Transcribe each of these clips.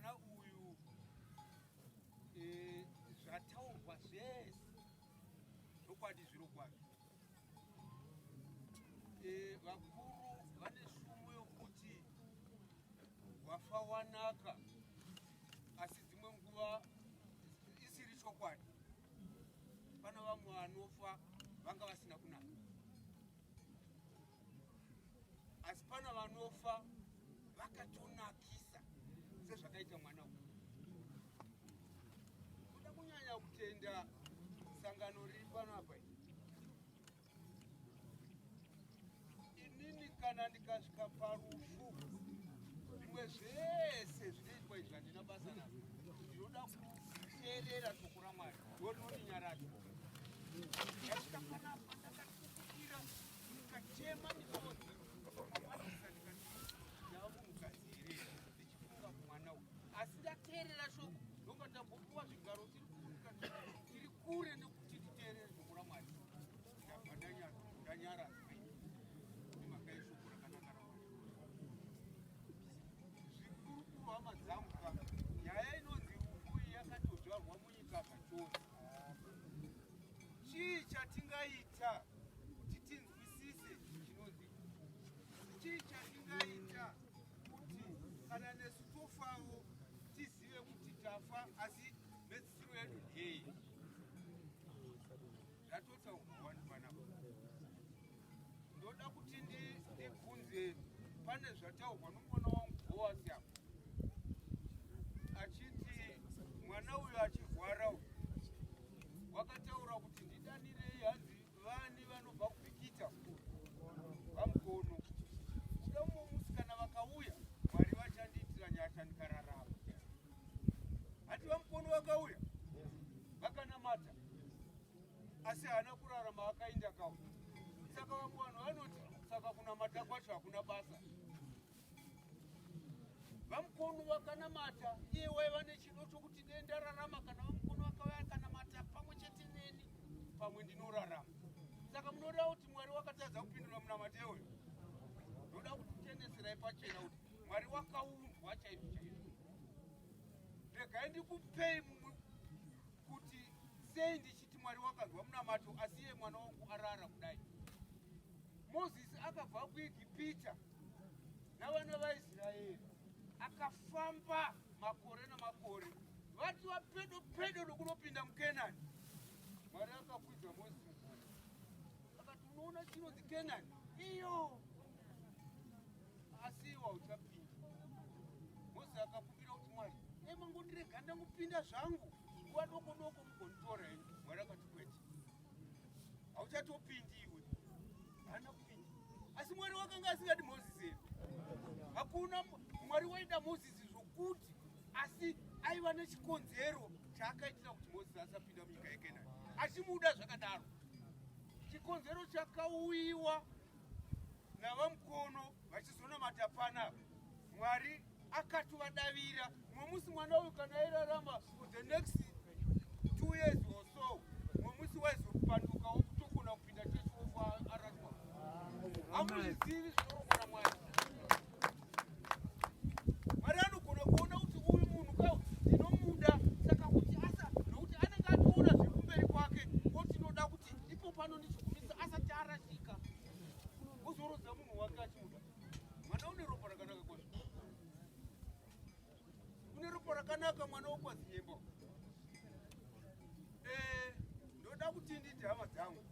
Mwana uyu e, zvataurwa zvese zvokwadi zviro kwazvo. E, vakuru vane shumo yokuti wafa wanaka, asi dzimwe nguva isiri chokwadi. Pana vamwe vanofa vanga vasina kunaka, asi pana vanofa vakatonakisa sezvakaita mwana uyu. Kuda kunyanya kutenda sangano riri panapa inini kana ndikasvika parufu zvimwe zvese zvinoitwa izvi handina basa nazvo. Ndinoda kuteerera shoko raMwari ndorinondinyaradza. Ndasvika panapa ndakatukukira ndikachema misodzi ndikawandisa ndikati ndava munhukadzi here ndichifunga kumwana uyu, asi ndateerera shoko ndonga tambopuwa zvigaro tiri kure nekuti titeerere shoko raMwari. Ndabva ndanyaradzwa nemhaka yeshoko rakanaka raMwari. Zvikurukuru hama dzangu ka, nyaya inonzi rufu iyi yakatodzvarwa munyika zvachose. Chii chatingaita kuti tinzwisise chinonzi rufu? Chii chatingaita kuti kana nesu tofawo tizive kuti tafa, asi mhedzisiro yedu ndeyei? Zvatotaurwa wani panapa. Ndoda kuti ndibvunze pane zvataurwa nomwana wangu Boasi apa, achiti mwana uyu achirwara uyu wakataura kuti ndidanirei hanzi vani vanobva kuBikita vaMukono kuda mumwe musikana vakauya, Mwari vachandiitira nyasha ndikararama. Hati vaMukono vakauya vakanamata, asi haana kurarama, akainda kawo. Saka vamwe vanhu vanoti saka kunamata kwacho hakuna basa. VaMukono vakanamata, iye waiva nechido chokuti dei ndararama, kana vaMukono vakauya akanamata pamwe chete neni, pamwe ndinorarama. Saka munoda kuti Mwari wakatadza kupindura munamato iyoyo? Ndoda kuti kutendeserai pachena kuti Mwari wakaundwa chaizvo chaizvo. Regai ndikupei mumwe kuti sei ndichiti Mwari wakanzwa munamato asi iye mwana wangu arara kudai. Mozisi akabva kuEgipita navana vaIsraeri, akafamba makore namakore, vati vapedo pedo nokunopinda muKenani, Mwari akakwidza Mozisi mugore akati, unoona chinonzi Kenani iyo, asi iwa uchapinda. Mozisi akakumbira kuti, Mwari, dai mangondirega ndangopinda zvangu nguva doko doko mugonditora henyu. Mwari akati, kwete, hauchatopindi iwe. Haana kupinda, asi Mwari wakanga asingadi Mozisi here? Hakuna. Mwari waida Mozisi zvokuti, asi aiva nechikonzero chaakaitira kuti Mozisi asapinda munyika yeKenani achimuda zvakadaro. Chikonzero chakauyiwa navaMukono vachizonamata panapa, Mwari akatovadavira. Mumwe musi mwana uyu kana airarama for the next 2 years or so, mumwe musi waizopanduka wokutokona kupinda chechi wofa araswa. Hamuzvizivi zvinorongwa naMwari. Mwari anogona kuona kuti uyu munhu ka ndinomuda, saka kuti asa nokuti anenge atoona zviri kumberi kwake, otinoda kuti ipo pano ndichigumisa asati arashika, ozorodza munhu wake achimuda. Mwana une ropa rakanaka kwazvo, une ropa rakanaka mwana wokwaZinyemba. Ndoda kuti nditi hama dzangu,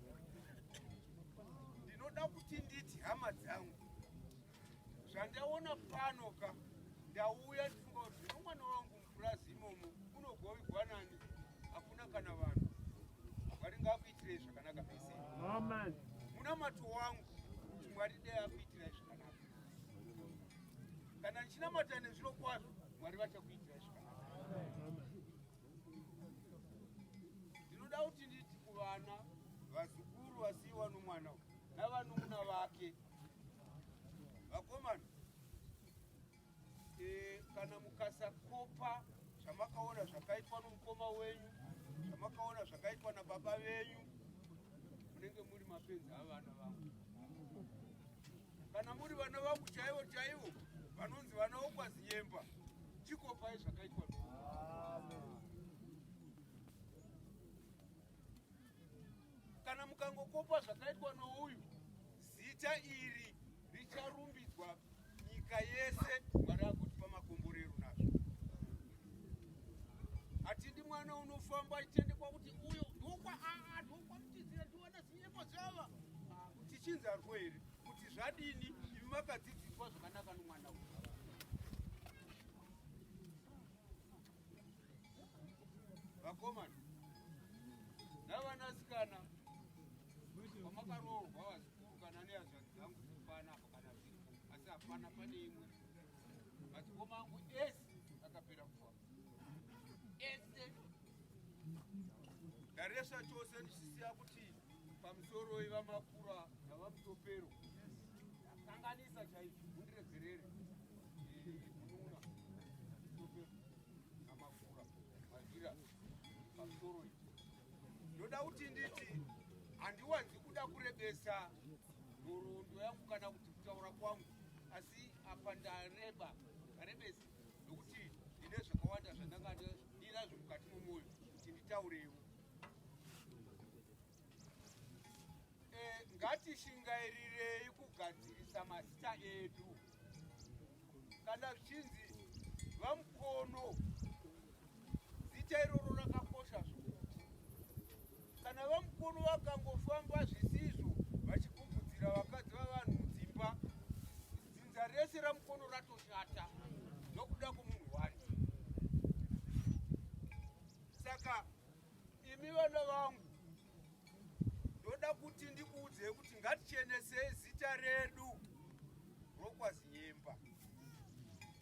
ndinoda kuti nditi hama dzangu, zvandaona pano ka, ndauya ndifunga kuti zvino mwana wangu mupurazi imomo unogovigwa nani? Hakuna kana vanhu. Mwari ngaakuitirei zvakanaka mese. Amen. Munamato wangu kuti Mwari dai akuitirai zvakanaka. Kana ndichinamata nezviro kwazvo, Mwari vachakuitirai zvakanaka. Ndinoda kuti nditi kuvana vazukuru vasiyiwa nomwana uyu navanun'una vake, vakomana, kana mukasakopa zvamakaona zvakaitwa nomukoma wenyu, zvamakaona zvakaitwa nababa venyu, munenge muri mapenzi avana vangu. Kana muri vana vangu chaivo chaivo vanonzi vana vokwaZinyemba, Chikopai zvakaitwa. Kana mukangokopa zvakaitwa nouyu, zita iri richarumbidzwa nyika yese, Mwari agotipa makomborero nazvo. Hatidi mwana unofamba achitendekwa kuti uyo ndokwa aa ndokwamutizira ndiwana zinyepo zvava tichinzarwo here kuti zvadini imi makadzidziswa zvakanaka nomwana uyu. Vakomana navanasikana vamakaroorwa vazukuru kana nehazvanzi dzangu dziri panapa kana dziripo, asi hapana pane imwe. Madzikoma angu ese akapera kufa ese. Ndaresva chose ndichisiya kuti pamusoro ivamakura navamutopero ndakanganisa chaizvo, mundiregerere munun'una mutopero namakura mazira pamusoro iyi. Ndoda kuti nditi handiwanzi kuda kurebesa nhoroondo yangu kana kuti kutaura kwangu, asi apa ndareba ndarebesa nokuti ndine zvakawanda zvandanga ndinazvo mukati memwoyo kuti nditaurewo. Ngatishingairirei kugadzirisa mazita edu. Kana zvichinzi vaMukono, zita iroro rakakosha zvokuti kana vaMukono vakangofamba zvisizvo vachikukudzira vakadzi vavanhu mudzimba, dzinza rese raMukono ratoshata nokuda kwomunhu wani. Saka imi vana vangu, ndoda kuti ndikuudzei kuti ngatichenesei zita redu rokwaZinyemba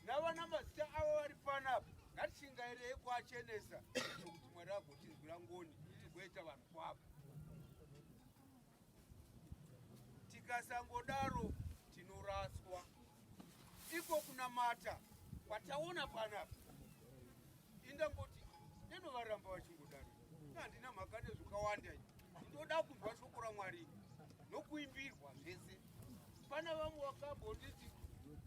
navana mazita avo vari panapa, ngatishingairei kuachenesa kuti Mwari agotinzwira ngoni tigoita vanhu kwavo. Tikasangodaro tinoraswa. Iko kunamata kwataona panapa, indangoti nenovaramba vachingodaro, handina mhaka nezvakawanda, ndinoda kunzwa shoko raMwari nokuimbirwa zvese. Pana vamwe vakambonditi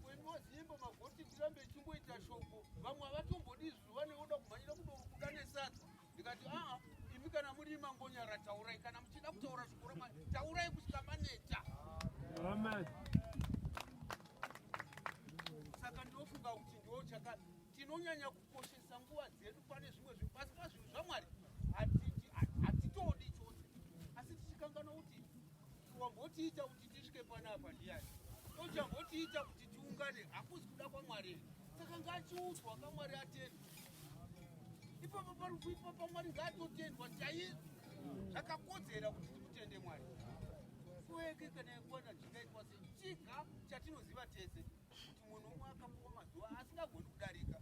kuimbiwa zinyemba magoti tirambe chimboita shoko, vamwe havatombodi izvo, vaneoda kumhanyira kuda nesadza. Ndikati aa, imi kana muri mangonyara taurai, kana muchida kutaura shoko raMwari taurai kusvika maneta. Amen. Saka ndinofunga kuti ndiwo chaka tinonyanya kukoshesa nguva dzedu pane zvimwe zvinhu, pasi pazvinhu zvaMwari hatitodi chose, asi tichikanganwa kuti wambotiita kuti tisvike panapa ndiyani, ochambotiita kuti tiungane hakuzi kuda kwaMwari. Saka ngachiudzwa kaMwari atendwe ipapo parufu ipapa, Mwari ngaatotendwa chaizvo, zvakakodzera kuti tikutende Mwari. Kuweke kana yakwana zvingaitwa sei? Chiga chatinoziva tese kuti munhu umwe akapuwa mazuva asingagoni kudarika.